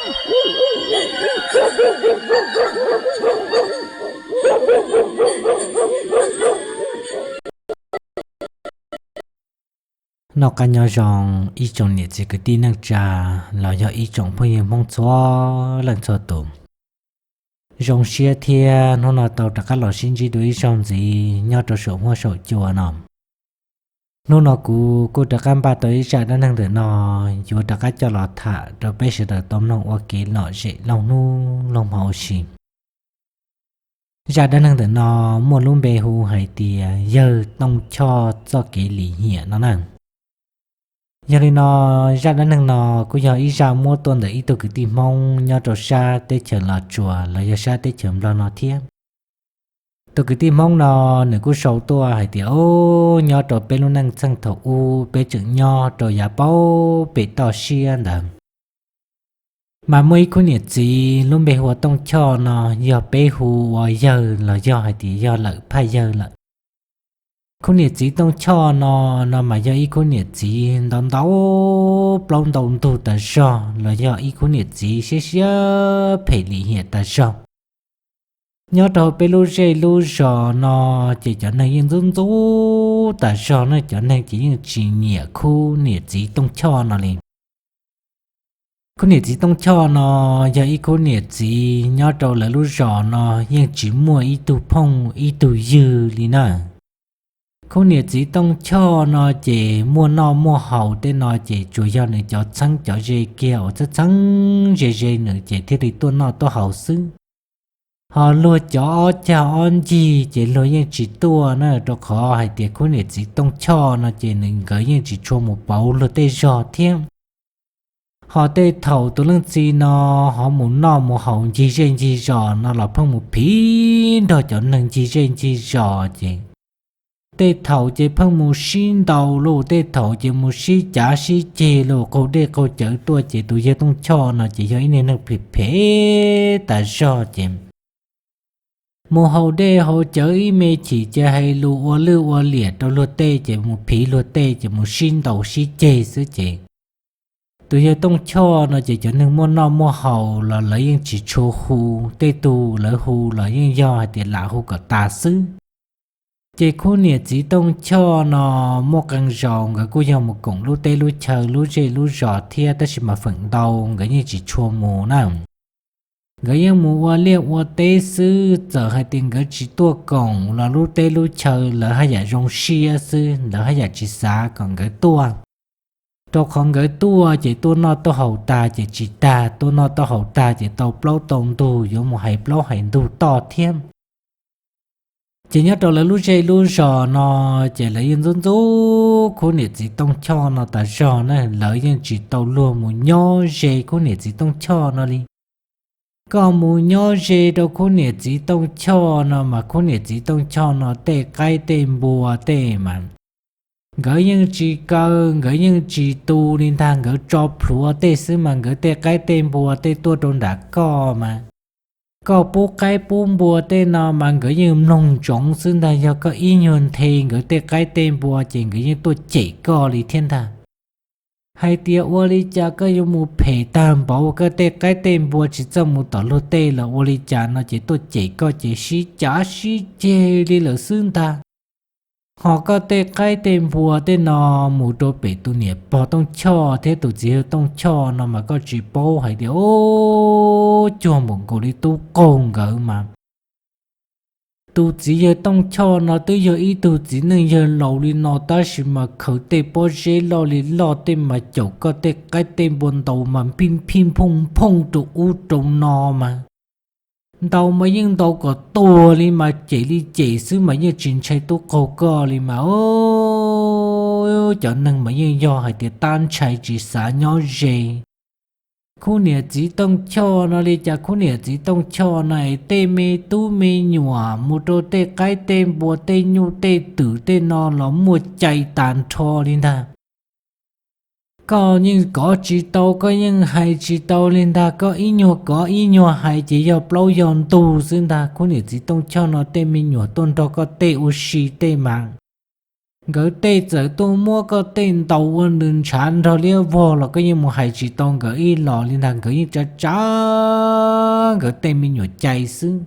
Noj qab nyob zoo ib tsoom niam txiv kwv tij neej tsa los yog ib tsoom phooj ywg Hmoob txhua leej txhua tus. Zoo siab thiab hnub no tau rov qab los sib ntsib dua ib zaug ntxiv nyob rau saum huab saum cua no. Hnub no kuv kuj rov qab npaj tau ib zaj dab neeg ntawm no yuav rov qab coj los tham rau peb sawv daws tau mloog ua kev lom zem laug hnub laug hmo ua si. Zaj dab neeg ntawm no muaj lub npe hu hais tias yawg Tooj Choj txoj kev lim hiam no na. Yog li no, zaj dab neeg no kuj yog ib zaj muab tuaj ntawm ib tug kwv tij Hmoob nyob rau sab teb chaws Los Tsuas los yog sab teb chaws Nplog no thiab. Tus kwv tij Hmoob no nws kuj sau tuaj hais tias, o, nyob rau peb lub neej txheej thaum ub peb tseem nyob rau yav paub pem toj siab ntawd, mas muaj ib khub niam txiv lub npe hu ua Tooj Choj no, yog peb hu ua yawg los yog hais tias yog lawm phaj yawg lawm. Khub niam txiv Tooj Choj no, no mas yog ib khub niam txiv ntau ntau plaub ntau ntug tas zog los yog ib khub niam txiv siab siab phem lim hiam tas zog. Nyob rau peb lub zej lub zos no ces cov neeg yeej ntxub ntxub tas zog na, cov neeg ces yeej tsis nyiam khub niam txiv Tooj Choj no li. Khub niam txiv Tooj Choj no yog ib khub niam txiv nyob rau lawv lub zos no yeej tsis muaj ib tug phooj ib tug ywg li na. Khub niam txiv Tooj Choj no ces muaj noj muaj haus tej no ces tsuas yog nws cov txheeb cov ze kiag uas txheeb txheeb ze ze nws ces thiaj li tuaj noj tuaj haus xwb. Ho luag cov ob cag ob ncig ces luag yeej tsis tuaj na, rau qhov hais tias khub niam txiv Tooj Choj no ces nws nkawd yeej tsis tshua mus pauv luag tej zog thiab. Ho tej thaum tus leej txiv no ho mus noj mus haus ncig zej ncig zos no los pheej mus phiv nrog cov neeg ncig zej ncig zos ces tej thaum ces pheej mus sib ntaus los tej thaum ces mus sib cav sib ceg los qaug dej qaug cawv tuaj ces tus yawg Tooj Choj no ces yog ib niag neeg phem phem tas zog ces mus haus dej haus cawv ib me chim ces hais lus ua lwj ua liam rau luag tej ces mus phiv luag tej ces mus sib ntaus sib ceg xwb ces tus yawg Tooj Choj no ces cov neeg muaj noj muaj haus los lawv yeej tsis tshua hu, tej tug lawv hu los yeej yog hais tias lam hu kom tas xwb. Ces khub niam txiv Tooj Choj no muaj qee zaus nkawd kuj yog mus koom lub teb lub chaw lub zej lub zos thiab tab sis mas feem ntau nkawd yeej tsis tshua mus na. Nkawd yeej mus ua liaj ua teb xwb, txawm hais tias nkawd tsis tuaj koom los lub teb lub chaw lawv haj yam zoo siab xwb, lawv haj yam tsis xav kom nkawd tuaj. Rau qhov nkawd tuaj ces tuaj noj tuaj haus tag ces tsis tag, tuaj noj tuaj haus tag ces tau plaub tau ntug yuav mus hais plaub hais ntug toj thiab. Ces nyob rau lawv lub zej lub zos no ces lawv yeej ntxub ntxub khub niam txiv Tooj Choj no tas zog na, lawv yeej tsis tau luag mus nyob ze khub niam txiv Tooj Choj no li. Koj mus nyob ze rau khub niam txiv Tooj Choj no mas khub niam txiv Tooj Choj no tej qaib tej npua tej mas nkawd yeej tsis kaw, nkawd yeej tsis tu li ntag, nkawd tso plhuav tej xwb mas nkawd tej qaib tej npua tej tuaj rau nram koj mas koj pub qaib pub npua tej no mas nkawd yeej mloog ntsoov xwb ntag. Yog koj ib nyuag nthe nkawd tej qaib tej npua ces nkawd yeej tuaj cem koj li thiab ntag. Hais tias ua li cas koj yuav mus phem tag npaum, koj tej qaib tej npua tsis txawj mus tom luag tej los ua li cas no ces tuaj cem koj ces sib cav sib ceg li lawm xwb ntag. Ho koj tej qaib tej npua tej no mus rau pem tus niam pog Tooj Choj thiab tus txiv yawg Tooj Choj no mas koj tsis paub hais tias, o, cuag npaum nkaus li tub qaug nkawd mas. Tus txiv yawg Tooj Choj no twb yog ib tug txiv neej yawg laus li no tab sis mas khaws tej pob zeb loj li loj tej mas caum koj tej qaib tej npua ntaus mas phij phij phooj phooj rau ub rau no mas. Ntaus mas yeej ntaus kom tuag li mas cem li cem xwb mas yeej tsis ntshai tub qaug koj li mas. Cov neeg mas yeej yog hais tias tab ntshai tsis xav nyob ze. Khub niam txiv Tooj Choj no li cas khub niam txiv Tooj Choj no es tej me tub me nyuam mus rau tej qaib tej npua tej nyuj tej twm tej no los muaj cai tas nrho li ntag. Koj yeej kov tsis tau, koj yeej hais tsis tau li ntag, koj ib nyuag kov ib nyuag hais ces yog plaub yog ntug xwb ntag. Khub niam txiv Tooj Choj no tej me nyuam tuaj nrog koj tej ua si tej mas Nkawd tej txawm tuaj muab koj tej ntaus ua nws ntshav nrog liab vog los koj yeej mus hais tsis tau nkawd ib los li ntag, nkawd yeej tsav tsav nkawd tej me nyuam cai xwb.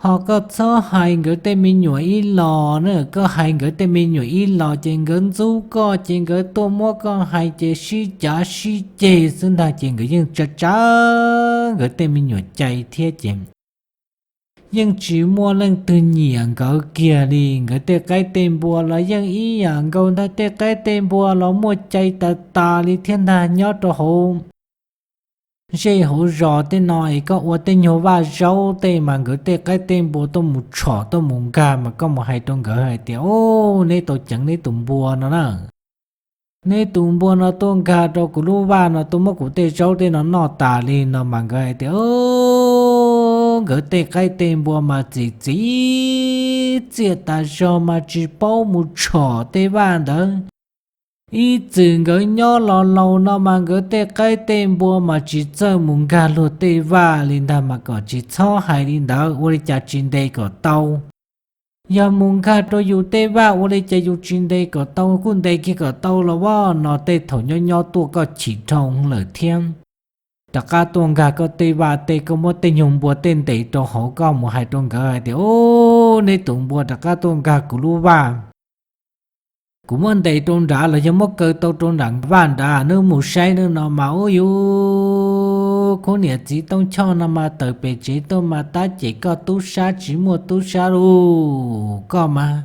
Ho koj txhob hais nkawd tej me nyuam ib los na, koj hais nkawd tej me nyuam ib los ces nkawd ntxub koj ces nkawd tuaj muab koj hais ces sib cav sib ceg xwb ntag, ces nkawd yeej tsav tsav nkawd tej me nyuam cai thiab ces yeej tsis muaj leej twg nyiam nkawd kiag li. Nkawd tej qaib tej npua los yeej ib yam nkaus ntag, tej qaib tej npua los muaj cai tas tas li thiab ntag. Nyob rau hauv zej hauv zos tej no es koj ua tej nyuag vaj zaub tej mas nkawd tej qaib tej npua tuaj mus tshom tuaj mus nkag mas koj mus hais rau nkawd hais tias, Au, neb tau ceev neb tus npua no na, neb tus npua no tuaj nkag rau kuv lub vaj no tuaj muab kuv tej zaub tej no noj tas li no mas nkawd hais tias, Au, nkawd tej qaib tej npua mas txim txiv txiaj tas zog mas tsis paub mus tshom tej vaj ntawd. Ib txwm nkawd nyob los laus no mas nkawd tej qaib tej npua mas tsis txawj mus nkag luag tej vaj li ntag, mas kom tsis txhob hais li ntawd, ua li cas tsis ntes kom tau. Yog mus nkag rau yus tej vaj ua li cas yus tsis ntes kom tau, kuj ntes kiag kom tau los as no. Tej thaum nyob nyob tuaj koj chim dhau lawm thiab, rov qab tuaj nkag koj tej vaj tej, koj muab tej nyuag npua tej ntes rau hauv, koj mus hais rau nkawd hais tias, Au, neb tus npua rov qab tuaj nkag kuv lub vaj, kuv muab ntes rau nrad los yog muab kaw tau rau nram vaj nrad, neb mus saib neb no mas, Au, yus khub niam txiv Tooj Choj no mas tawm pem tsev tuaj mas tab cem koj tub sab tsis muaj tub sab lauj. Koj mas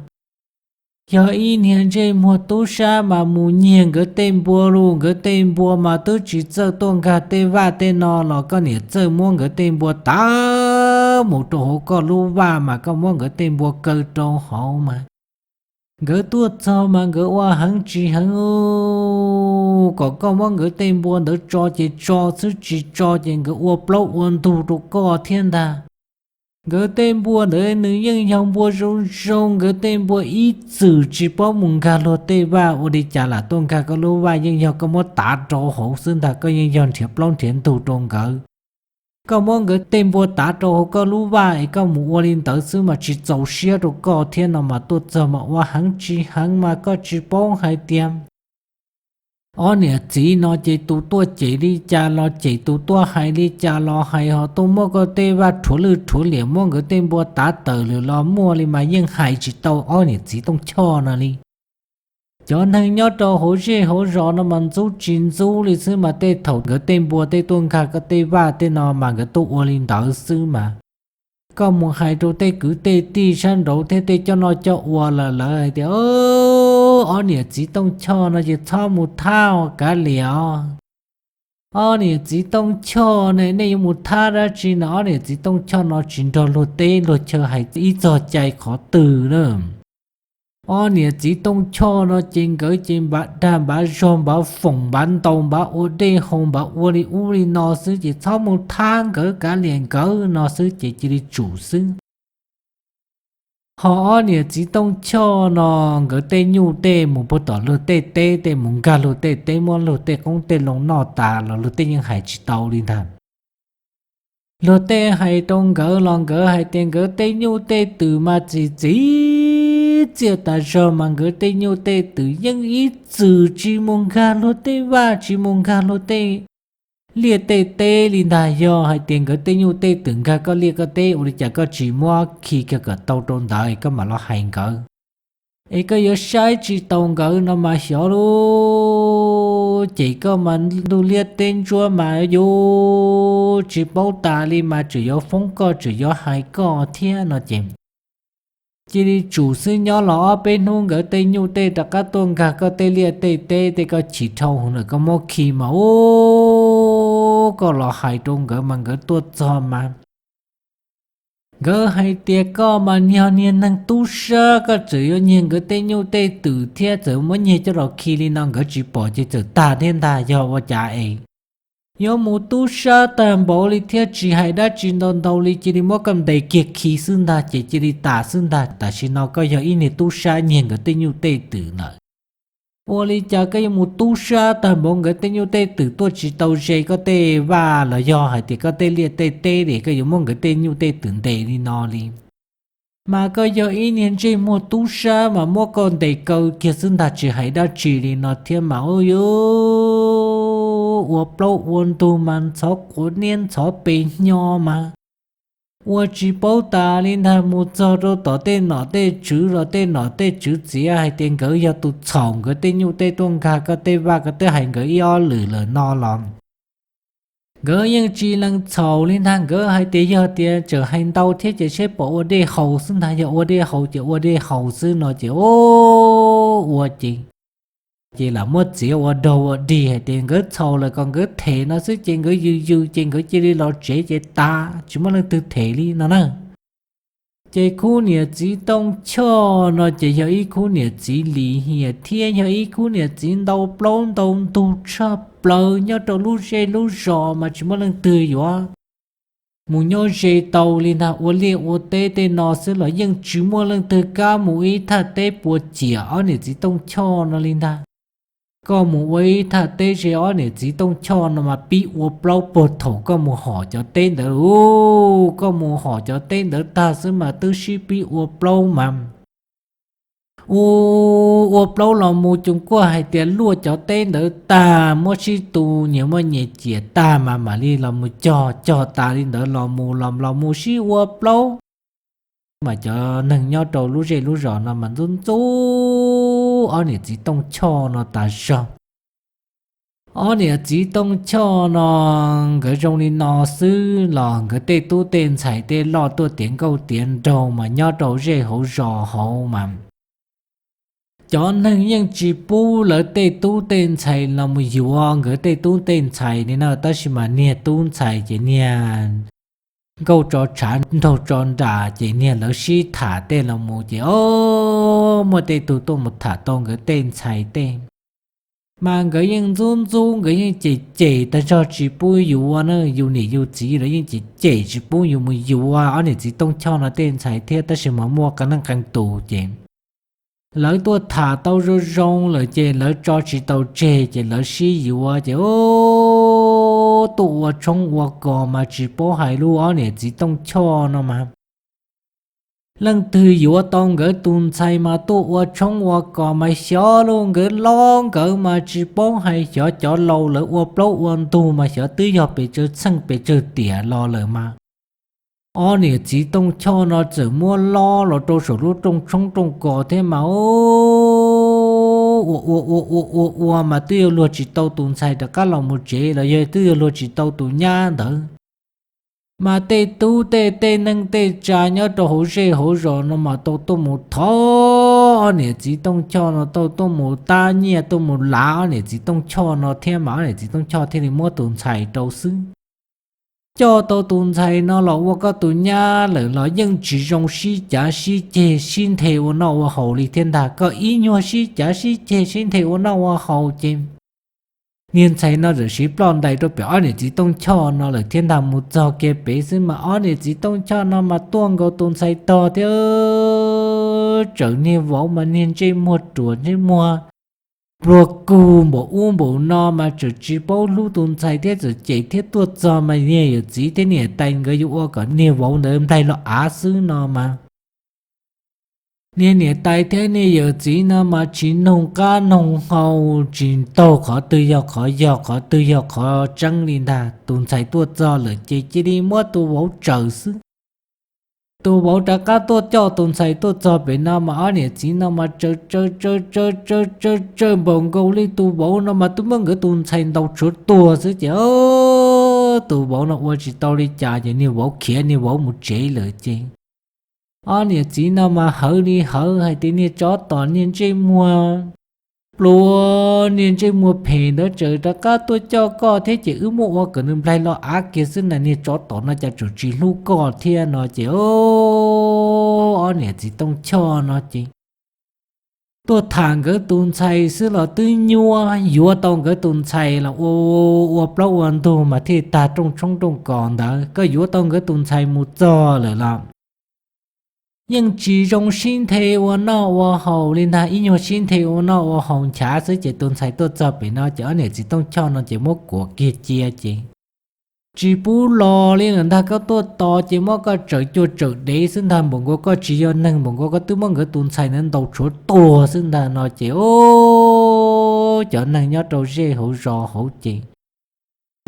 yog ib niag ntsej muag tub sab mas mus nyiag nkawd tej npua lauj, nkawd tej npua mas twb tsis txawj tuaj nkag tej vaj tej no los koj niam txawj muab nkawd tej npua tav mus rau hauv koj lub vaj mas koj muab nkawd tej npua kaw rau hauv mas nkawd tuaj txog mas nkawd ua heev tsis heev, kom koj muab nkawd tej npua ntawd tso ces tso xwb, tsis tso ces nkawd ua plaub ua ntug rau koj thiab ntag. Nkawd tej npua ntawd nws yeej yog npua zoo zoo, nkawd tej npua ib txwm tsis paub mus nkag luag tej vaj, ua li cas lam tuaj nkag koj lub vaj, yeej yog koj muab tav rau hauv xwb ntag, koj yeej yog nrhiav plaub nrhiav ntug rau nkawd. Koj muab nkawd tej npua tav rau hauv koj lub vaj es koj mus ua li ntawd xwb mas tsis txaus siab rau koj thiab no mas tuaj txog mas ua heev tsis heev mas koj tsis paub hais tias ob niam txiv no ces tus tuaj cem li cas los cem, tus tuaj hais li cas los hais, ho tuaj muab koj tej vaj rhuav lwj rhuav liam muab nkawd tej npua tav tawm lawm los muaj li mas yeej hais tsis tau ob niam txiv Tooj Choj no li. Cov neeg nyob rau hauv zej hauv zos no mas ntxub tsis ntxub li xwb mas tej thaum nkawd tej npua tej tuaj nkag koj tej vaj tej no mas nkawd tuaj ua li ntawd xwb mas koj mus hais rau tej kwv tej tij sab nraud thiab tej coj noj coj ua lawm lawv hais tias, Ob niam txiv Tooj Choj no ces txhob mus thab kav liam os. Ob niam txiv Tooj Choj ne, nej yuav mus thab dab tsi no, ob niam txiv Tooj Choj no tsis nrog luag teb luag chaw hais ib txog cai qhov twg na. Ob niam txiv Tooj Choj no ces nkawd ces npav dag npav zog npav foom npav ntau npav ua dej haus npav ua li ub li no xwb ces txhob mus thab nkawd kav liam nkawd no xwb ces cia li tsum xwb. Ho ob niam txiv Tooj Choj no nkawd tej nyuj tej mus puag tom luag tej teb tej mus nkag luag tej teb muab luag tej qoob tej loo noj tas los luag tej yeej hais tsis tau li ntag. Luag tej hais rau nkawd los nkawd hais tias nkawd tej nyuj tej twm mas txim txiv txiaj tas zog mas nkawd tej nyuj tej twm yeej ib txwm tsis mus nkag luag tej vaj tsis mus nkag luag tej liaj tej teb li ntag. Yog hais tias nkawd tej nyuj tej twm nkag koj liaj koj teb ua li cas koj tsis muab khi kiag kom tau rau ntawd koj mam los hais nkawd, es koj yuav saib tsis taus nkawd no mas xyov lub ces koj mas ntuj liab teb ntsuab mas yuav tsis paub tas li mas tseem yuav foob koj tseem yuav hais koj thiab no ces cia li tsum xwb. Nyob los ob peb hnub nkawd tej nyuj tej rov qab tuaj nkag koj tej liaj tej teb tej koj chim dhau hwv lawm koj muab khi mas ub, koj los hais rau nkawd mas nkawd tuaj txog mas nkawd hais tias koj mas yog niag neeg tub sab koj tseem yuav nyiag nkawd tej nyuj tej twm thiab txawm muab nyiag coj los khi li no nkawd tsis pom ces txawm tag thiab ntag. Yog ua cas es yuav mus tub sab tag npaum li thiab tsis hais dab tsi ntau ntau li cia li muab koj ntes kiag khi xwb ntag ces cia li tas xwb ntag. Tam sim no koj yog ib niag tub sab nyiag nkawd tej nyuj tej twm lawm, ua li cas koj yuav mus tub sab tag npaum nkawd tej nyuj tej twm tuaj tsis tau ze koj tej vaj los yog hais tias koj tej liaj tej teb li koj yuav muab nkawd tej nyuj tej twm ntes li no li. Mas koj yog ib niag ntsej muag tub sab mas muab koj ntes kaw kiag xwb ntag, tsis hais dab tsi li no thiab mas ua yuav ua plaub ua ntug mas ntxhov quav niab ntxhov pes hnyo mas ua tsis paub tas li ntag. Mus txog rau tom tej nom tej tswv los tej nom tej tswv txiav hais tias nkawd yog tus txhaum nkawd tej nyuj tej tuaj nkag koj tej vaj, koj twb hais nkawd ib ob lwm lawm no los nkawd yeej tsis lees txhaum li ntag. Nkawd hais tias yog tias tseem hais ntau thiab ces seb pom ua dej haus xwb ntag, yog ua dej haus ces ua dej haus xwb no ces ua ces ces lam muab txiav ua dog ua dig hais tias nkawd txhaum lawm kom nkawd them no xwb ces nkawd yws yws ces nkawd cia li los tsev ces tas tsis muaj leej twg them li no na. Ces khub niam txiv Tooj Choj no ces yog ib khub niam txiv lim hiam thiab yog ib khub niam txiv ntau plaub ntau ntug tshaj plaws nyob rau lub zej lub zos mas tsis muaj leej twg yuav mus nyob ze tau li ntag. Ua liaj ua teb tej no xwb los yeej tsis muaj leej twg kam mus ib thaj teb puas ciam ob niam txiv Tooj Choj no li ntag. Koj mus ua ib thaj teb ze ob niam txiv Tooj Choj no mas pib ua plaub puag thaum koj mus hom cov teb ntawd. Koj mus hom cov teb ntawd tag xwb mas twb sib pib ua plaub mas ua, ua plaub los mus cuag kuaj hais tias luaj cov teb ntawd tag muab sib tu nyias muaj nyias ciam tag mas mam li los mus cog, cog tas li ntawd los mus los los mus sib ua plaub. Mas cov neeg nyob rau lub zej lub zos no mas ntxub ntxub ob niam txiv Tooj Choj no tas zog. Ob niam txiv Tooj Choj no nkawd zoo li no xwb los nkawd tej tub tej ntxhais tej loj tuaj tiav nkauj tiav nraug mas nyob rau zej hauv zos hauv mas cov neeg yeej tsis pub lawv tej tub tej ntxhais los mus yuav nkawd tej tub tej ntxhais li na. Tab sis mas niag tub ntxhais ces niag nkauj tso tshav nraug tso nram ces niag lawv sib tham tej los mus ces o, muaj tej tug tuaj mus tham tau nkawd tej ntxhais tej mas nkawd yeej ntxub ntxub, nkawd yeej cem cem tag zog tsis pub yuav na. Yus niam yus txiv lawv yeej cem cem tsis pub yus mus yuav ob niam txiv Tooj Choj no tej ntxhais thiab. Tab sis mas muaj qee leej qee tus ces lawv tuaj tham tau zoo zoo lawm ces lawv tso tsis tau tseg ces lawv sib yuav ces o, tuaj ua tshoob ua kos mas tsis paub hais lub ob niam txiv Tooj Choj no mas leej twg yuav tau nkawd tus ntxhais mas tuaj ua tshoob ua kos mas xyov lub nkawd lob nkawd mas tsis paub hais, xyov cov laus lawv ua plaub ua ntug mas xyov twb yog pes tsawg txheej pes tsawg tiam los lawm mas ob niam txiv Tooj Choj no txawm muab lob los rau saum lub rooj tshoob rooj kos thiab mas ua ua ua ua ua ua mas twb yuav luag tsis tau tus ntxhais rov qab los mus tsev los yog twb yuav luag tsis tau tus nyab ntawd. Mas tej tub tej tej neej tej tsav nyob rau hauv zej hauv zos no mas tau tuaj mus thov ob niam txiv Tooj Choj no, tau tuaj mus tab nyiaj tuaj mus lav ob niam txiv Tooj Choj no thiab mas ob niam txiv Tooj Choj thiaj li muab tus ntxhais rau xwb. Coj tau tus ntxhais no los ua koj tus nyab lawm los yeej tsis zoo sib cav sib ceg sib nthe ua noj ua haus li thiab ntag. Koj ib nyuag sib cav sib ceg sib nthe ua noj ua haus ces niag ntxhais no txawm siv ploj ntais rau pem ob niam txiv Tooj Choj no lawm thiab ntag. Mus txog kiag pem xwb mas ob niam txiv Tooj Choj no mas tuaj nkaus tus ntxhais tog thiab tsaws niag vauv mas niag ntsej muag ruam ntsej muag pluag kug npaum ub npaum no mas txawm tsis paub hlub tus ntxhais thiab txawm cem thiab tuaj txog mas niag yawm txiv thiab niam tais nkawd yuav ua kom niag vauv ntawd nplaig los av xwb no mas niag niam tais thiab niag yawm txiv no mas tsis noog qab noog hau, tsis taug qhov twg yog qhov yog qhov twg yog qhov tseeb li ntag. Tus ntxhais tuaj txog lawm ces cia li muab tus vauv tsaws xwb. Tus vauv rov qab tuaj coj tus ntxhais tuaj txog pem no mas ob niam txiv no mas tsaws tsaws tsaws tsaws tsaws tsaws npaum nkaus li tus vauv no mas twb muab nkawd tus ntxhais ntaus tshuav tuag xwb ces tus vauv no ua tsis tau li cas ces niag vauv khiav niag vauv mus tsev lawm ces ob niam txiv no mas hawv li hawv hais tias niag tsov tom niag ntsej muag pluag niag ntsej muag phem ntawd tseem rov qab tuaj coj koj thiab ces wb muab ua kom nws nplaig los av kiag xwb na. Niag tsov tom no cas tseem tsis hlub koj thiab no ces ob niam txiv Tooj Choj no ces tuaj tham nkawd tus ntxhais xwb los twb nyuaj, yuav tau nkawd tus ntxhais los ua, ua plaub ua ntug mas thiaj tag rooj tshoob rooj kos ntawd. Koj yuav tau nkawd tus ntxhais mus txog lawm los yeej tsis zoo sib nthe ua noj ua haus li ntag. Ib nyuag sib nthe ua noj ua haus nchav xwb ces tus ntxhais tuaj txog pem no ces ob niam txiv Tooj Choj no ces muab kuam kiag cia ces tsis pub los li lawm ntag, koj tuaj tos ces muab koj tsawm cuag tsawm dev xwb ntag, npaum nkaus koj tsis yog neeg, npaum nkaus koj twb muab nkawd tus ntxhais ntawd ntaus tshuav tuag xwb ntag no ces o, cov neeg nyob rau zej hauv zos hauv ces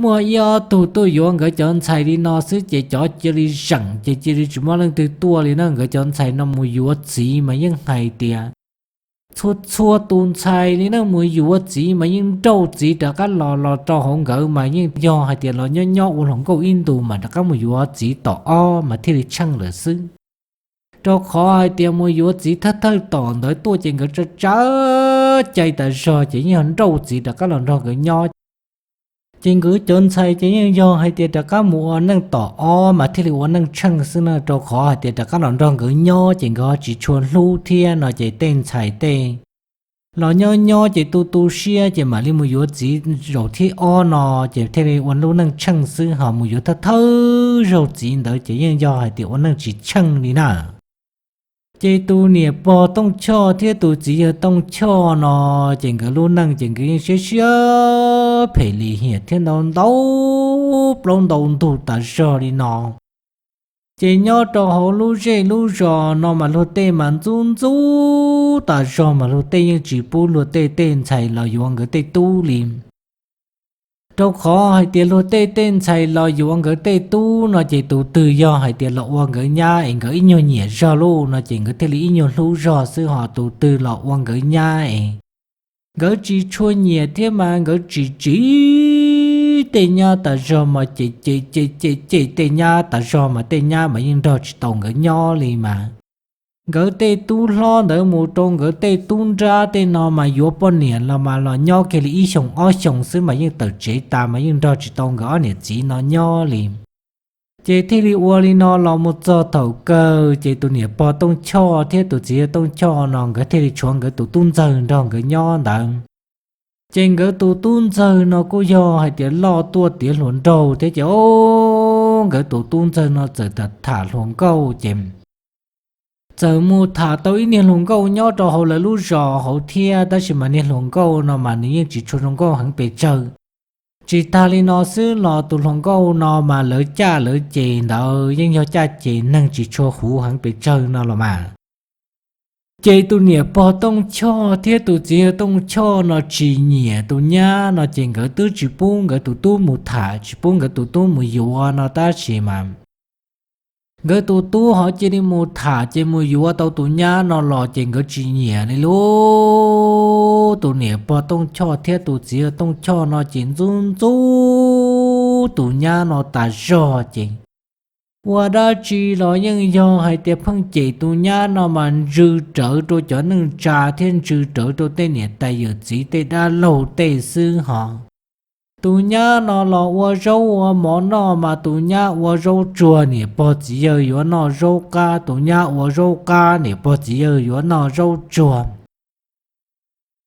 muaj ib ob tug tuaj yuav nkawd cov ntxhais li no xwb ces cov cia li zeem ces cia li tsis muaj leej twg tuaj li na, nkawd cov ntxhais no mus yuav txiv mas yeej hais tias txhua txhua tus ntxhais li na mus yuav txiv mas yeej nrauj txiv rov qab los los rau hauv nkawd mas yeej yog hais tias los nyob nyob ua hluas nkauj ib ntus mas rov qab mus yuav txiv tom ob mas thiaj li tsheej lawm xwb. Rau qhov hais tias mus yuav txiv thawj thawj tom ntawd tuaj ces nkawd tsa tsa cai tas zog ces yeej yog nrauj txiv rov qab los nrog nkawd nyob. Ces nkawd cov ntxhais ces yeej yog hais tias rov qab mus ua neej tom ob mas thiaj li ua neej tsheej xwb na, rau qhov hais tias rov qab los nrog nkawd nyob ces nkawd ho tsis tshua hlub thiab no ces tej ntxhais tej los nyob nyob ces tu tu siab ces mam li mus yuav txiv zaum thib ob no ces thiaj li ua lub neej tsheej xwb, ho mus yuav thawj thawj zaug txiv ntawd ces yeej yog hais tias ua neej tsis tsheej li na. Ces tus niam pog Tooj Choj thiab tus txiv yawg Tooj Choj no ces nkawd lub neej ces nkawd yeej siab siab phem lim hiam thiab ntau ntau plaub ntau ntug tas zog li no. Ces nyob rau hauv lub zej lub zos no mas luag tej mas ntxub ntxub tas zog mas luag tej yeej tsis pub luag tej tej ntxhais los yuav nkawd tej tub li. Rau qhov hais tias luag tej tej ntxhais los yuav nkawd tej tub no ces tus twg yog hais tias los ua nkawd nyab es nkawd ib nyuag nyiam zog lauj no ces nkawd thiaj li ib nyuag hlub zog xwb, ho tus twg los ua nkawd nyab es nkawd tsis tshua nyiam thiab mas nkawd tsis tsim tej nyab tas zog mas ces ces ces ces ces tej nyab tas zog mas tej nyab mas yeej nrog tsis tau nkawd nyob li mas. Nkawd tej tub hlob ntawd mus rau nkawd tej tub nrab tej no mas yuav poj niam los mas los nyob kiag li ib xyoos ob xyoos xwb mas yeej tawm tsev tas mas yeej nrog tsis tau nkawd ob niam txiv no nyob li. Ces thiaj li ua li no los mus txog thaum kawg ces tus niam pog Tooj Choj thiab tus txiv yawg Tooj Choj no nkawd thiaj li tshuav nkawd tus tub ntxawg nrog nkawd nyob ntawd. Ces nkawd tus tub ntxawg no kuj yog hais tias loj tuaj tiav hluas nraug thiab ces o, nkawd tus tub ntxawg no txawm tham tham hluas nkauj ces txawm mus tham tau ib niag hluas nkauj nyob rau hauv lawv lub zos hauv thiab, tab sis mas niag hluas nkauj no mas nws yeej tsis tshua zoo nkauj heev pes tsawg. Tsis tag li no xwb los tus hluas nkauj no mas lawv caj lawv ces ntawd yeej yog caj ces neeg tsis tshua huv heev pes tsawg no los mas. Ces tus niam pog Tooj Choj thiab tus txiv yawg Tooj Choj no tsis nyiam tus nyab no ces nkawd twb tsis pub nkawd tus tub mus tham, tsis pub nkawd tus tub mus yuav no tab sis mas nkawd tus tub ho cia li mus tham ces mus yuav tau tus nyab no los ces nkawd tsis nyiam li lauj. Tus niam pog Tooj Choj thiab tus txiv yawg Tooj Choj no ces ntxub ntxub tus nyab no tas zog ces ua dab tsi los yeej yog hais tias pheej cem tus nyab no mas ntsws rawv rau cov neej tsa thiab ntsws rawv rau tej niam tais yawm txiv tej dab laug tej xwb ho. Tus nyab no los ua zaub ua mov noj mas tus nyab ua zaub tsuag, niam pog txiv yawg yuav noj zaub qab, tus nyab ua zaub qab, niam pog txiv yawg yuav noj zaub tsuag.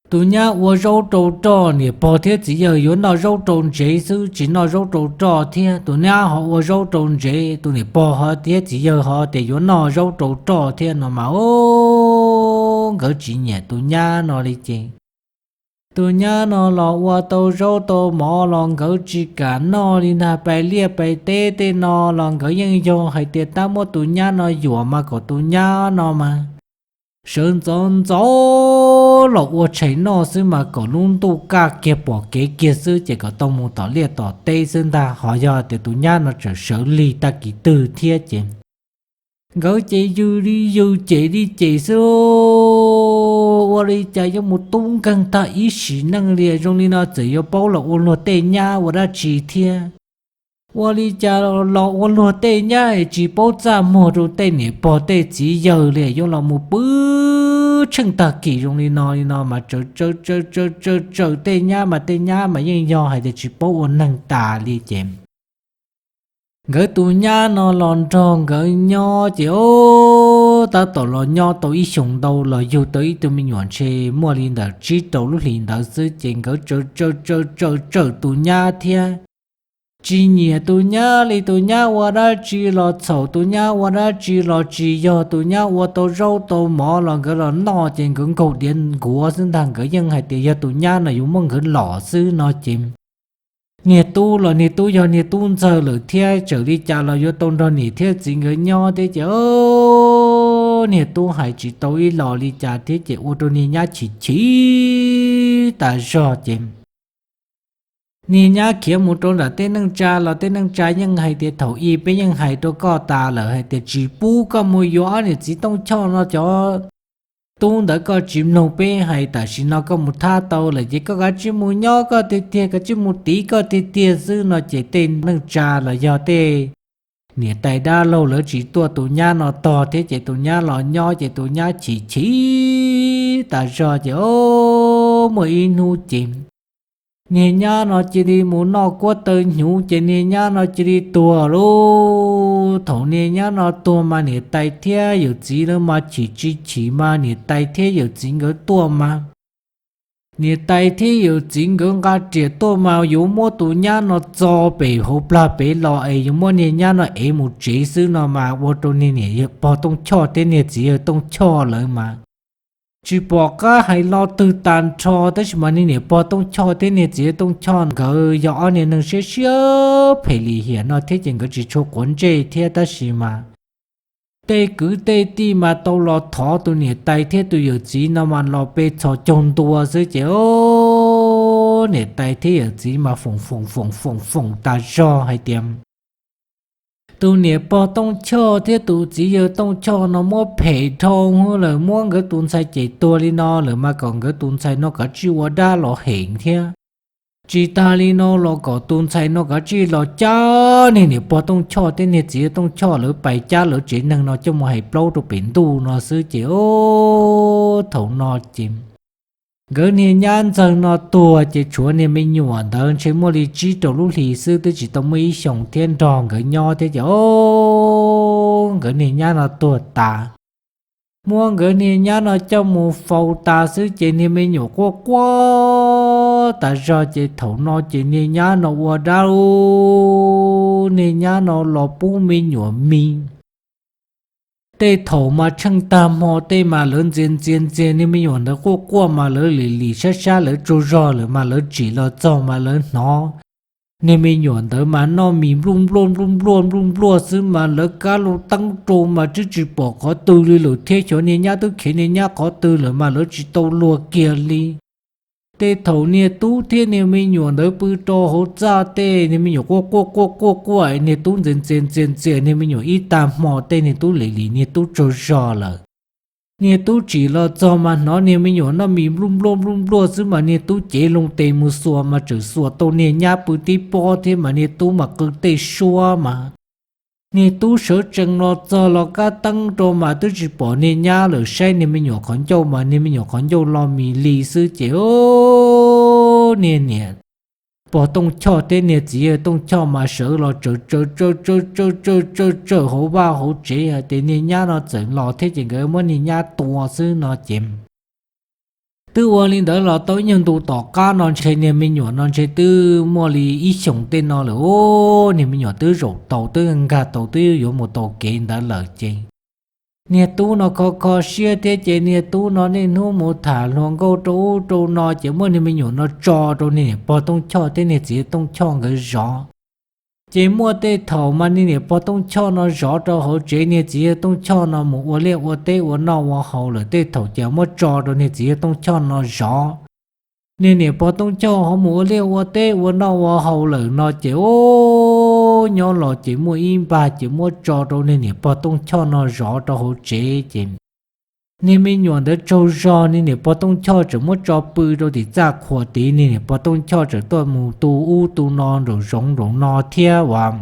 Tus nyab ua zaub rau roj, niam pog thiab txiv yawg yuav noj zaub rau ntsev xwb tsis noj zaub rau roj thiab. Tus nyab ho ua zaub rau ntsev, tus niam pog ho thiab txiv yawg ho tias yuav noj zaub rau roj thiab no mas o, nkawd tsis nyiam tus nyab no li ces tus nyab no los ua tau zaub tau mov los nkawd tsis kam noj li ntag. Pais liaj pais teb tej no los nkawd yeej yog hais tias tab muab tus nyab no yuam mas kom tus nyab no mas sawv ntxov ntxov los ua tshais noj xwb mas kom lub ntuj kaj kiag pom kev kiag xwb ces kom tau mus tom liaj tom teb xwb ntag. Ho yog tias tus nyab no tseem sawv lig tag kis twg thiab ces nkawd ces yws li yws cem li cem xwb. Ua li cas yuav mus tub nkeeg tag ib sim neej li zoo li no txawm yuav paub los ua luag tej nyab ua dab tsi thiab. Ua li cas los ua luag tej nyab es tsis paub txaj muag rau tej niam pog tej txiv yawg li, yuav los mus pw tsheej tag kis zoo li no li no mas tsaws tsaws tsaws tsaws tsaws tej nyab mas tej nyab mas yeej yog hais tias tsis paub ua neeg tas li ces nkawd tus nyab no los nrog nkawd nyob ces o, tab tom los nyob tau ib xyoos ntau los yug tau ib tug me nyuam ntshe muaj li ntawm tsib rau lub hlis ntawd xwb ces nkawd tsaws tsaws tsaws tsaws tus nyab thiab. Tsis nyiam tus nyab li, tus nyab ua dab tsi los txhaum, tus nyab ua dab tsi los tsis yog, tus nyab ua tau zaub tau mov los nkawd los noj ces nkawd nkaug diav nkuav xwb ntag. Nkawd yeej hais tias yog tus nyab no yuav muab nkawd lom xwb no ces niag tub los niag tub yog niag tub ntxawg lawm thiab, txawm li cas los yuav tau nrog niam thiab txiv nkawd nyob thiab ces niag tub hais tsis tau ib los li cas thiab ces ua rau niag nyab chim chim tas zog ces niag nyab khiav mus rau nram tej neej tsa los tej neej tsa yeej hais tias thaum ub peb yeej hais rau koj tas lawm hais tias tsis pub koj mus yuav ob niam txiv Tooj Choj no cov tub ntawd, koj tsis mloog peb hais, tam sim no koj mus thab tau lawm ces koj kav tsij mus nyob koj tiag tiag, kav tsij mus tiv koj tiag tiag xwb no ces tej neej tsa los yog tej niam tais dab laug lawv tsis tuaj tus nyab no tog thiab ces tus nyab los nyob ces tus nyab chim chim tas zog ces o, muaj ib hnub ces niag nyab no cia li mus noj kuab taw hnyuv ces niag nyab no cia li tuag lauj. Thaum niag nyab no tuag mas niam tais thiab yawm txiv lawv mas chim tsis chim mas niam tais thiab yawm txiv nkawd tuaj mas niam tais thiab yawm txiv nkawd nqa riam tuaj mas yuav muab tus nyab no txo pem hauv plag pem los es yuav muab niag nyab no ev mus tsev xwb no mas ua rau niag niam pog Tooj Choj thiab niag txiv yawg Tooj Choj lawv mas tsis pom qab hais lo twg tag nrho. Tab sis mas niag niam pog Tooj Choj thiab niag txiv yawg Tooj Choj nkawd yog ob niag neeg siab siab phem lim hiam no thiab ces nkawd tsis tshua quav ntsej thiab, tab sis mas tej kwv tej tij mas tau los thov tus niam tais thiab tus yawm txiv no mas los pe txhos caug ntua xwb ces o, niam tais thiab yawm txiv mas foom foom foom foom foom tas zog hais tias tus niam pog Tooj Choj thiab tus txiv yawg Tooj Choj no muab phem dhau lawm, muab nkawd tus ntxhais cem tuag li no lawm mas kom nkawd tus ntxhais no kav tsij ua dab los hem thiab, tsis tas li no los kom tus ntxhais no kav tsij los cab niag niam pog Tooj Choj thiab niag txiv yawg Tooj Choj lawv pais cab lawv tsev neeg no coj mus hais plaub rau pem ntuj no xwb ces o, thaum no ces nkawd niag nyab ntxawg no tuag ces tshuav niag me nyuam ntawd ntshe muaj li tsib rau lub hlis xwb, twb tsis tau muaj ib xyoos thiab nrog nkawd nyob thiab ces o, nkawd niag nyab no tuag tas, muab nkawd niag nyab no coj mus faus tas xwb ces niag me nyuam quaj quaj tas zog ces thaum no ces niag nyab no ua dab, niag nyab no los pub me nyuam mis. Tej thaum mas tsheej tag hmo tej mas lawv ntxias ntxias ntxias niag me nyuam ntawd quaj quaj mas lawv lim lim sab sab lawv tsaug zog lawm mas lawv tsim los txog mas lawv hnov niag me nyuam ntawd mas noj mis npluj npluaj npluj npluaj npluj npluaj xwb mas lawv kab lub teeb rau mas twb tsis pom qhov twg li lawm thiab xyov niag nyab twb khiav niag nyab qhov twg lawm mas lawv tsis tau luag kiag li. Tej thaum niag tub thiab niag me nyuam ntawd pw rau hauv txaj tej niag me nyuam quaj quaj quaj quaj quaj niag tub ntxias ntxias ntxias ntxias niag me nyuam ib tag hmo tej niag tub lim lim niag tub tsaug zog lawm. Niag tub tsim los txog mas hnov niag me nyuam noj mis npluj npluaj npluj npluaj xwb mas niag tub cev loo tes mus xuas mas txawm xuas tau niag nyab pw tib pob thiab mas niag tub mas qw tej suab mas niag tub sawv tsees los txog los kab teeb rau mas twb tsis pom niag nyab lawm, saib niag me nyuam qhov ncauj mas niag me nyuam qhov ncauj lo mis li xwb ces niag niam pog Tooj Choj thiab niag txiv yawg Tooj Choj mas sawv los tsawm tsawm tsawm tsawm tsawm tsawm hauv vaj hauv tsev hais tias niag nyab no txawm los thiab ces nkawd muab niag nyab tua xwb no ces twb ua li ntawd los tau ib nyuag ntu tom qab no ntshe niag me nyuam no ntshe twb muaj li ib xyoos tej no lawm, niag me nyuam twb zaum tau twb nkag tau twb yuav mus tau kev ntawd lawm ces niag tub no kho kho siab thiab ces niag tub no niaj hnub mus tham hluas nkauj rau ub rau no ces muab niag me nyuam no tso rau niag niam pog Tooj Choj thiab niag txiv Tooj Choj nkawd zov. Ces muaj tej thaum mas niag niam pog Tooj Choj no zov rau hauv tsev, niag txiv yawg Tooj Choj no mus ua liaj ua teb ua noj ua haus lawm tej thaum ces muab tso rau niag txiv yawg Tooj Choj no zov. Niag niam pog Tooj Choj ho mus ua liaj ua teb ua noj ua haus lawm no ces o, nyob los ces muaj ib npag ces muab tso rau niag niam pog Tooj Choj no zov rau hauv tsev ces niag me nyuam ntawd tsaug zog, niag niam pog Tooj Choj tseem muab tso pw rau tim txaj qhua tid, niag niam pog Tooj Choj tseem tuaj mus tu ub tu no nraum zoov nraum no thiab uas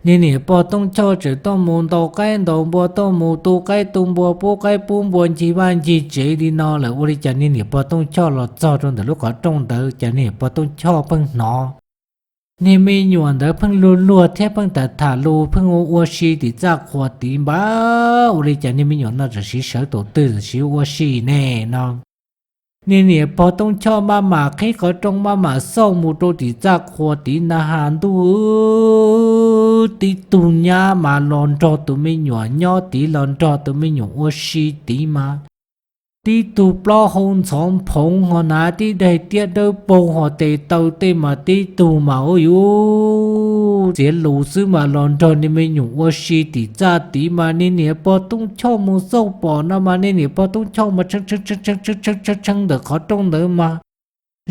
niag niam pog Tooj Choj tseem tuaj mus ntaus qaib ntaus npua, tuaj mus tu qaib tu npua, pub qaib pub npua, ncig vaj ncig tsev li no lawm ua li cas niag niam pog Tooj Choj los txog rau ntawm lub qhov rooj ntawd ces niag niam pog Tooj Choj pheej hnov niag me nyuam ntawd pheej luag luag thiab pheej tham tham lus pheej ua ua si tim txaj qhua tid npab, ua li cas niag me nyuam no tam sim sawv tus twg tam sim ua si ne no. Niag niam pog Tooj Choj maj mam qhib qhov rooj maj mam xauj mus rau tim txaj qhua tid na has ntuj, tib tug nyab mas los nrog tus me nyuam nyob tid, los nrog tus me nyuam ua si tid mas tib tug plaub hau ntxhov nphoov ho hnav tib daim tiab dawb paug ho tes taw tej mas tib tug mas ua yuv txiav lus xwb mas los nrog niag me nyuam ua si tim txaj tid mas niag niam pog Tooj Choj mus xauj pom no mas niag niam pog Tooj Choj mas tshee tshee tshee tshee ntawm qhov rooj ntawd mas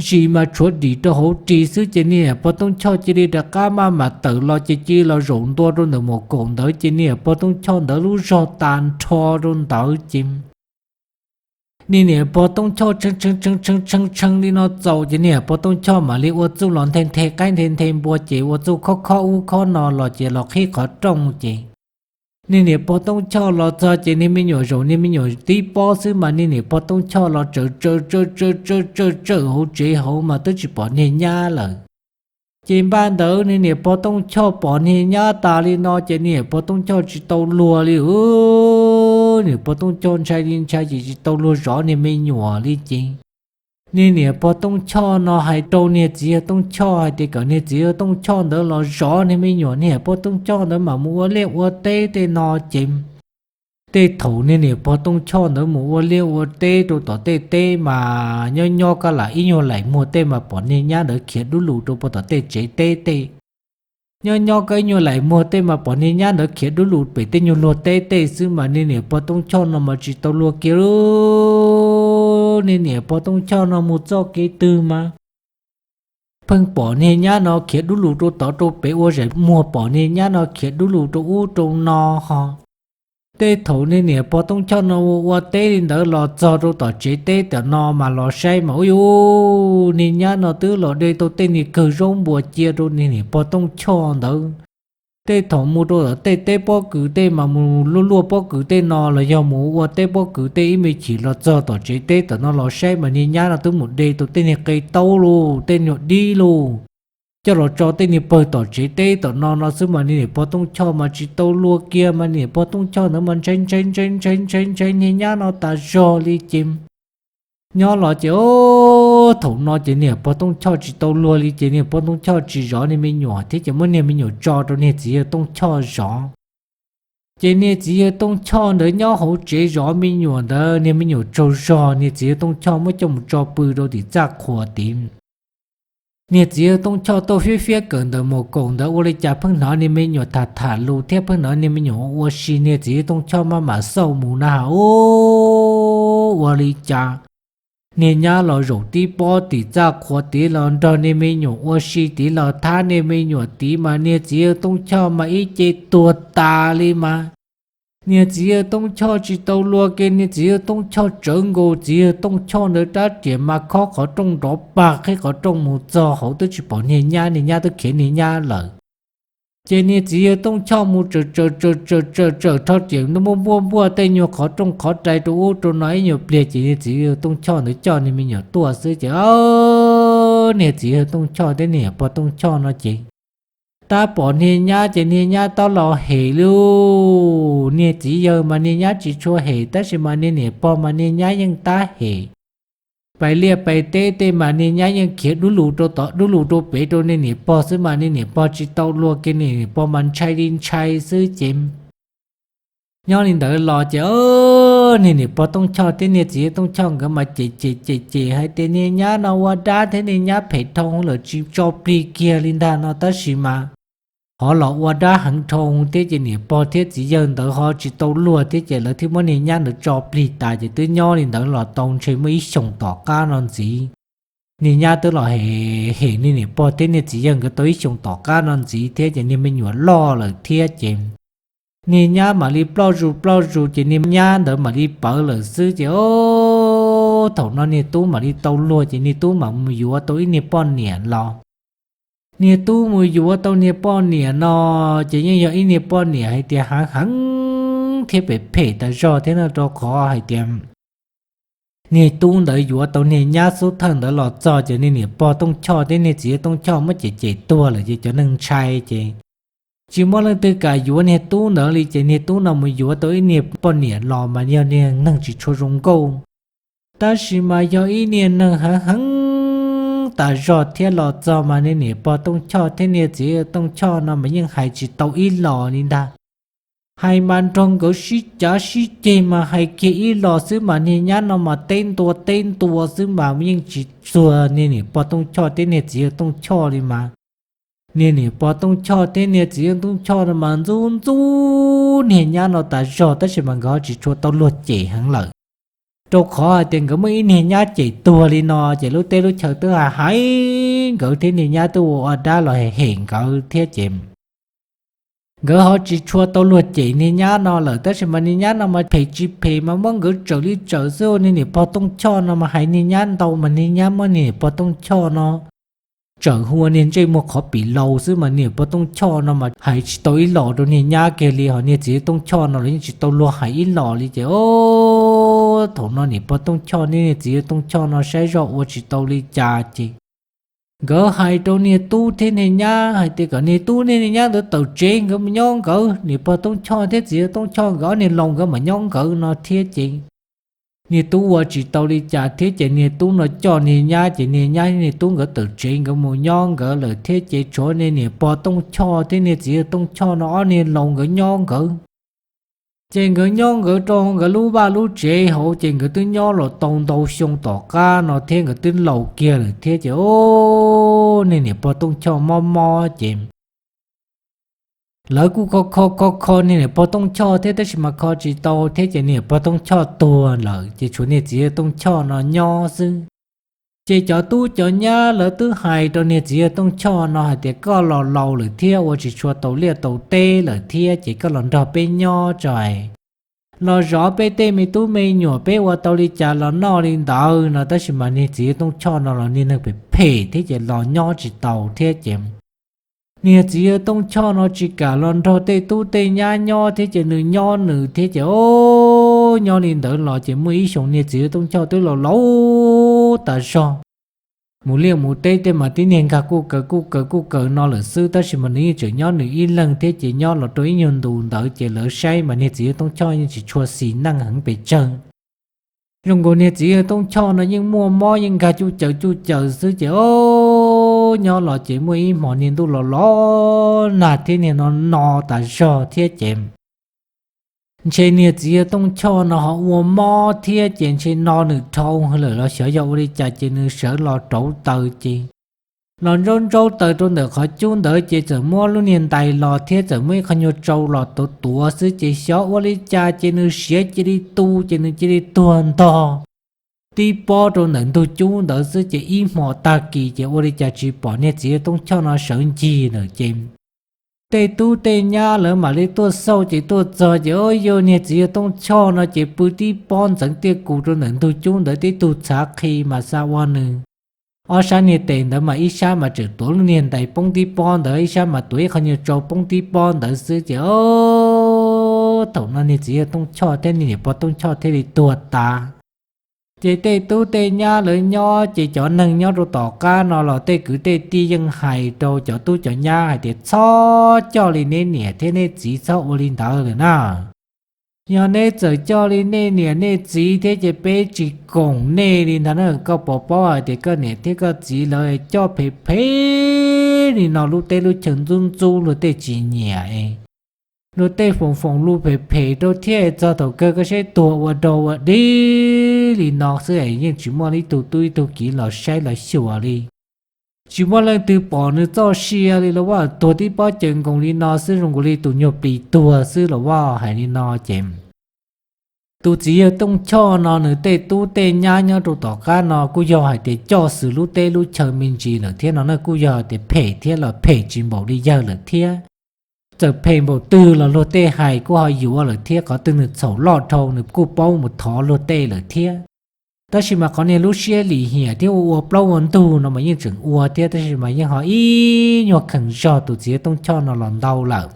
zis mas tshuav dim rau hauv ris xwb ces niag niam pog Tooj Choj cia li rov qab maj mam tawm los ces cia li los zaum ntua rau ntawm mus kaum ntawd ces niag niam pog Tooj Choj ntawd lub zog tas nrho rau ntawd ces niag niam pog Tooj Choj tshee tshee tshee tshee tshee li no txaus ces niag niam pog Tooj Choj mam li ua txuj los nthe nthe qaib nthe nthe npua ces ua txuj khob khob ub khob no los ces los qhib qhov rooj ces niag niam pog Tooj Choj los txog ces niag me nyuam zaum niag me nyuam tib pob xwb mas niag niam pog Tooj Choj los tsawm tsawm tsawm tsawm tsawm tsawm hauv tsev hauv mas twb tsis pom niag nyab lawm. Ces npaj ntawd niag niam pog Tooj Choj pom niag nyab tas li no ces niag niam pog Tooj Choj tsis tau luag li. Niam pog Tooj Choj ntshai li ntshai ces tsis tau luag zov niag me nyuam li ces niag niam pog Tooj Choj no hais rau niag txiv yawg Tooj Choj hais tias kom niag txiv yawg Tooj Choj ntawd los zov niag me nyuam, niag niam pog Tooj Choj ntawd mam mus ua liaj ua teb tej no ces tej thaum niag niam pog Tooj Choj ntawd mus ua liaj ua teb rau tom tej teb mas nyob nyob koj lam ib nyuag laim muag tej mas pom niag nyab ntawd khiav dub lus rau puag tom tej tsev teb tej. Nyob nyob koj ib nyuag laim muag tej mas pom niag nyab ntawd khiav dub lus pem tej nyuag luag teb tej xwb mas niag niam pog Tooj Choj no mas tsis tau luag kiag li. Niag niam pog Tooj Choj no mus txoj kev twg mas pheej pom niag nyab no khiav dub lus rau tod rau pem, ua zais muag pom niag nyab no khiav dub lus rau ub rau no ho. Tej thaum niag niam pog Tooj Choj no ua ua teb li ntawd los txog rau tom tsev teb tom no mas los saib mas ua yuv, niag nyab no twb los de tau tej niag kawg zaub npua cia rau niag niam pog Tooj Choj ntawd. Tej thaum mus rau tom tej teb pob kws tej mas mus luaj luaj pob kws tej no los yog mus ua teb pob kws tej ib me chim los txog tom tsev teb tom no los saib mas niag nyab no twb mus de tau tej niag qe taub lauj, tej nyuag dib lauj, coj los tso tej niag pawg tom tsev teb tom no no xwb mas niag niam pog Tooj Choj mas tsis tau luag kiag mas niam pog Tooj Choj ntawd mas ntshai ntshai ntshai ntshai ntshai ntshai niag nyab no tas zog li ces nyob los ces thaum no ces niam pog Tooj Choj tsis tau luag li ces niam pog Tooj Choj tsis zov niag me nyuam thiab ces muab niag me nyuam tso rau niag txiv yawg Tooj Choj zov. Ces niag txiv yawg Tooj Choj ntawd nyob hauv tsev zov me nyuam ntawd, niag me nyuam tsaug zog niag txiv yawg Tooj Choj muab coj mus tso pw rau tim txaj qhua tid. Niag txiv yawg Tooj Choj tuaj fiab fiab kawm ntawm mus kaum ntawd ua li cas pheej hnov niag me nyuam tham tham lus thiab pheej hnov niag me nyuam ua si, niag txiv yawg Tooj Choj maj mam xauj mus na has ua li cas niag nyab los zaum tib pob tim txaj qhua tid los nrog niag me nyuam ua si tid los thab niag me nyuam tid mas niag txiv yawg Tooj Choj mas ib ce tuag tas li mas niag txiv yawg Tooj Choj tsis tau luag kiag, niag txiv yawg Tooj Choj tsawv nkaus txiv yawg Tooj Choj ntawd rab riam mas khob qhov rooj nrov pag, qhib qhov rooj mus txog hauv twb tsis pom niag nyab, niag nyab twb khiav niag nyab lawm. Ces niag txiv yawg Tooj Choj mus tsawm tsawm tsawm tsawm tsawm tsawm rho riam npuaj npuaj npuaj tej nyuag qhov rooj qhov rai rau ub rau no ib nyuag pliag ces niag txiv yawg Tooj Choj ntawd coj niag me nyuam tuaj xwb ces niag txiv yawg Tooj Choj thiab niag niam pog Tooj Choj no ces tab pom niag nyab ces niag nyab tab los hem lauj. Niag txiv yawg mas niag nyab tsis tshua hem tab sis mas niag niam pog mas niag nyab yeej tab hem. Pais liaj pais teb tej mas niag nyab yeej khiav dub lus rau tod dub lus rau pem rau niag niam pog xwb mas niag niam pog tsis tau luag kiag, niag niam pog mas ntshai li ntshai xwb ces nyob li ntawd los ces niag niam pog Tooj Choj thiab niag txiv yawg Tooj Choj nkawd mas cem cem cem cem hais tias niag nyab no ua dab thiab niag nyab phem dhau lawm tsis tso plig kiag li ntag no tab sis mas ho los ua dab heev dhau thiab ces niam pog thiab txiv yawg ntawd ho tsis tau luag thiab ces lawv thiaj muab niag nyab ntawd tso plig tas ces twb nyob li ntawd los tau ntshe muaj ib xyoos tom qab no ntxiv. Niag nyab twb los hem niag niam pog thiab niag txiv yawg nkawd tau ib xyoos tom qab no ntxiv thiab ces niag me nyuam loj lawm thiab ces niag nyab mam li ploj zus ploj zus ces niag nyab ntawd mam li pawv lawm xwb ces thaum no niag tub mam li tau luag ces niag tub mam mus yuav tau ib niag poj niam los. Niag tub mus yuav tau niag poj niam no ces yeej yog ib niag poj niam hais tias hav heev thiab phem phem tas zog thiab no rau qhov hais tias niag tub ntawd yuav tau niag nyab xub thawj ntawd los txog ces niag niam pog Tooj Choj thiab niag txiv yawg Tooj Choj muab cem cem tuag lawm ces cov neeg ntshai ces tsis muaj leej twg kam yuav niag tub ntawd li ces niag tub no mus yuav tau ib niag poj niam los mas yog niag neeg tsis tshua zoo nkauj tab sis mas yog ib niag neeg hav heev tas zog thiab los txog mas niag niam pog Tooj Choj thiab niag txiv yawg Tooj Choj no mas yeej hais tsis tau ib los li ntag. Hais mas nrog nkawd sib cav sib ceg mas hais kiag ib los xwb mas niag nyab no mas teb ntua teb ntua xwb mas yeej tsis txuag niag niam pog Tooj Choj thiab niag txiv yawg Tooj Choj li mas. Niag niam pog Tooj Choj thiab niag txiv yawg Tooj Choj no mas ntxub ntxub niag nyab no tas zog tab sis mas nkawd ho tsis tshua tau luag cem heev lawm, rau qhov hais tias nkawd muaj ib niag nyab cem tuag li no ces lub teb lub chaw twb hais hais nkawd thiab niag nyab twb ua ua dab los hem hem nkawd thiab ces nkawd ho tsis tshua tau luag cem niag nyab no lawm tab sis mas niag nyab no mas phem tsis phem mas muab nkawd tsawm li tsawm xwb. Niag niam pog Tooj Choj no mas hais niag nyab ntau mas niag nyab muab niag niam pog Tooj Choj no tsawm hu ua niag ntsej muag qhov pim laus xwb mas niam pog Tooj Choj no mas hais tsis tau ib los rau niag nyab kiag li, ho niag txiv yawg Tooj Choj no los yeej tsis tau luag hais ib los li ces o thaum no niam pog Tooj Choj niag niag txiv yawg Tooj Choj no saib zoj ua tsis tau li cas ces nkawd hais rau niag tub thiab niag nyab hais tias kom niag tub niag niag nyab ntawd tawm tsev nkawd mus nyob nkawd, niam pog Tooj Choj thiab txiv yawg Tooj Choj nkawd ob niag laus nkawd mam nyob nkawd no thiab ces niag tub ua tsis tau li cas thiab ces niag tub no coj niag nyab ces niag nyab niag tub nkawd tawm tsev nkawd mus nyob nkawd lawm thiab ces tshuav niag niam pog Tooj Choj thiab niag txiv yawg Tooj Choj no ob niag laus nkawd nyob nkawd. Ces nkawd nyob nkawd rau nkawd lub vaj lub tsev hauv ces nkawd twb nyob los tau ntau xyoo tom qab no thiab nkawd twb laus kiag lawm thiab ces o niag niam pog Tooj Choj mob mob ces lawv kuj kho kho kho kho niag niam pog Tooj Choj thiab tab sis mas kho tsis tau thiab ces niam pog Tooj Choj tuag lawm ces tshuav niag txiv yawg Tooj Choj no nyob xwb. Ces cov tub cov nyab lawv twb hais rau niag txiv yawg Tooj Choj no hais tias koj los laus lawm thiab ua tsis tshua tau liaj tau teb lawm thiab ces koj los nrog peb nyob tso, los zov peb tej me tub me nyuam peb ua tau li cas los noj li ntawd no tab sis mas niag txiv yawg Tooj Choj no los niag neeg phem phem thiab ces los nyob tsis tau thiab ces niag txiv yawg Tooj Choj no tsis kam los nrog tej tub tej nyab nyob thiab ces nws nyob nws thiab ces o nyob li ntawd los ces muaj ib xyoo niag txiv yawg Tooj Choj twb laus laus tas zog, mus liaj mus teb tej mas tib niag nkag kuj kaws kuj kaws kuj kaws no lawm xwb tab sis mas nws yeej tseem nyob nws ib leeg thiab ces nyob los rau ib nyuag ntus ntawd ces lawv saib mas niag txiv yawg Tooj Choj yeej tsis tshua xis neej heev pes tsawg. Zoo nkaus niag txiv yawg Tooj Choj no yeej muaj mob yeej nkag cuj caws cuj caws xwb ces o nyob los ces muaj ib hmos niag ntuj los los nag thiab niag no no tas zog thiab ces ntshe niag txiv yawg Tooj Choj no ho ua mob thiab ces ntshe no nws dhau lawm los xyov yog ua li cas ces nws sawv los rauv taws ces los ntsaub ntsaub taws rau ntawm qhov cub ntawd ces txawm muab lub niag ntais los thiab txawm muab ib qho nyuag tsau los tuav tuav xwb ces xyov ua li cas ces nws siav cia li tu ces nws cia li tuag ntog tib pob rau ntawm ntug cub ntawd xwb ces ib hmo tag kis ces ua li cas tsis pom niag txiv yawg Tooj Choj no sawv ncig lawm ces tej tub tej nyab lawv mam li tuaj xauj ces tuaj txog ces o yog niag txiv yawg Tooj Choj no ces pw tib pob ntxeev tiaj kus rau ntawm ntug cub ntawd tib tug txhav qhi mas xa ua nws ob sab niag tes ntawd mas ib sab mas tseem tuav lub niag ntais poob tib pob ntawd ib sab mas tuav ib qho nyuag tsau poob tib pob ntawd xwb ces o thaum no niag txiv yawg Tooj Choj thiab niag niam pog Tooj Choj thiaj li tuag tas. Ces tej tub tej nyab lawv nyob ces cov neeg nyob rau tom qab no los tej kwv tej tij yeej hais rau cov tub cov nyab hais tias txhob coj li neb niam thiab neb txiv txhob ua li ntawd lawm na. Yog neb txawm coj li nej niam nej txiv thiab ces peb tsis koom nej li ntag na. Koj puas paub hais tias koj niam thiab koj txiv lawv coj phem phem li no lub teb lub chaw ntxub ntxub luag tej tsis nyiam, luag tej foom foom lus phem phem rau thiab txog thaum kawg koj saib tuag ua dog ua dig li no xwb es yeej tsis muaj ib tug tub ib tug kiv los saib los xyuas li. Tsis muaj leej twg pom nws txoj sia li los vaj, tuag tib pob caws nkoos li no xwb zoo nkaus li tus nyuag plis tuag xwb los vaj. Hais li no ces tus txiv yawg Tooj Choj no nws tej tub tej nyab nyob rau tom qab no kuj yog hais tias coj xws lub teb lub chaw me ntsis lawm thiab no na, kuj yog hais tias phem thiab los phem tsis npaum li yawg lawm thiab. Txawm phem npaum twg los luag tej hais kuj ho yuav lawm thiab, qhov twg nws txhaum loj dhau nws kuj paub mus thov luag tej lawm thiab. Tab sis mas qhov niag lub siab lim hiam thiab ua ua plaub ua ntug no mas yeej tseem ua thiab, tab sis mas yeej ho ib nyuag kheem zog tus txiv yawg Tooj Choj no los ntau lawm.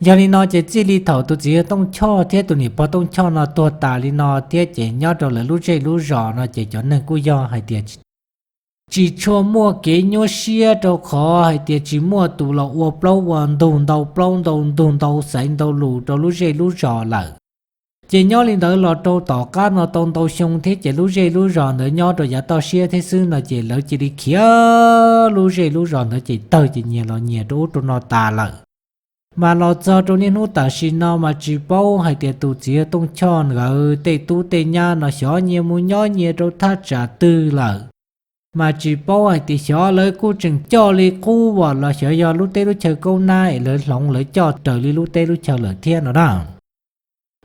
Yog li no ces txij li thaum tus txiv yawg Tooj Choj thiab tus niam pog Tooj Choj no tuag tas li no thiab ces nyob rau lawv lub zej lub zos no ces cov neeg kuj yog hais tias tsis tshua muaj kev nyuaj siab rau qhov hais tias tsis muaj tus los ua plaub ua ntug ntau plaub ntau ntug ntau xaiv ntau lus rau lub zej lub zos lawm. Ces nyob li ntawd los rau tom qab no tau ntau xyoo thiab ces lub zej lub zos ntawd nyob rau yav toj siab thiab xwb no ces lawv cia li khiav lub zej lub zos ntawd ces tawg ces nyias los nyias rau ub rau no tas lawm. Mas los txog rau niaj hnub tam sim no mas tsis paub hais tias tus txiv yawg Tooj Choj nkawd tej tub tej nyab no xyov nyias mus nyob nyias rau thaj tsam twg lawm. Mas tsis paub hais tias xyov lawv kuj tseem coj li qub los xyov yog lub teb lub chaw kaub nab es lawv hloov lawv coj raws li lub teb lub chaw lawm thiab no na.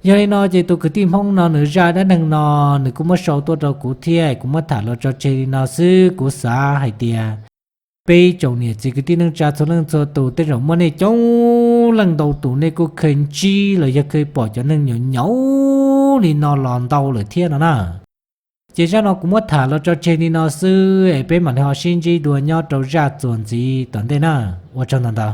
Yog li no ces tus kwv tij Hmoob no nws zaj dab neeg no nws kuj muab sau tuaj rau kuv thiab, kuv muab tham los tso tseg li no xwb. Kuv xav hais tias peb tsoom niam txiv kwv tij neej tsa txhua leej txhua tus tej zaum muaj nej coob leej ntau tus nej kuj kheev ntsib los yog kheev pom cov neeg nyaum nyaum li no los ntau lawm thiab no na. Ces zaj no kuv muab tham los tso tseg li no xwb es peb mam li ho sib ntsib dua nyob rau zaj txuas ntxiv tom ntej na. Ua tsaug ntau ntau.